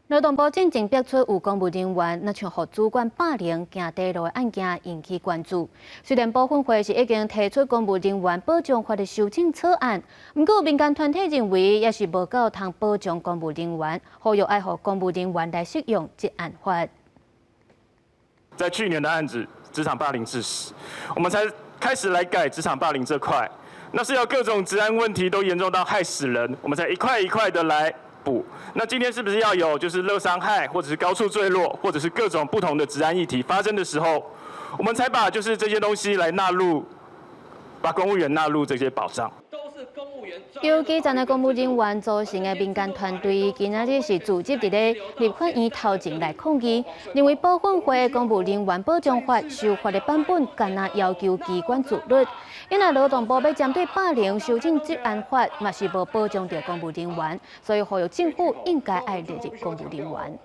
勞動部進前逼出有公務人員，若像予主管霸凌、行低路的案件引起關注。雖然保訓會是已經提出公務人員保障法的修正草案，毋過民間團體認為猶是無夠通保障公務人員，呼籲愛予公務人員來適用職安法。在去年的案子，職場霸凌致死，我們才開始來改職場霸凌這塊，那是要各種職安問題都嚴重到害死人，我們才一塊一塊的來補。那今天是不是要有就是熱傷害，或者是高處墜落，或者是各種不同的職安議題發生的時候，我們才把就是這些東西來納入，把公務員納入這些保障。由基層的公務人員組成的民間團隊，今仔日是組織佇咧立法院頭前來抗議，認為保訓會公務人員保障法修法的版本，干焦要求機關自律。因為勞動部欲針對霸凌修正職安法，嘛是無保障著公務人員，所以呼籲政府應該愛列入公務人員。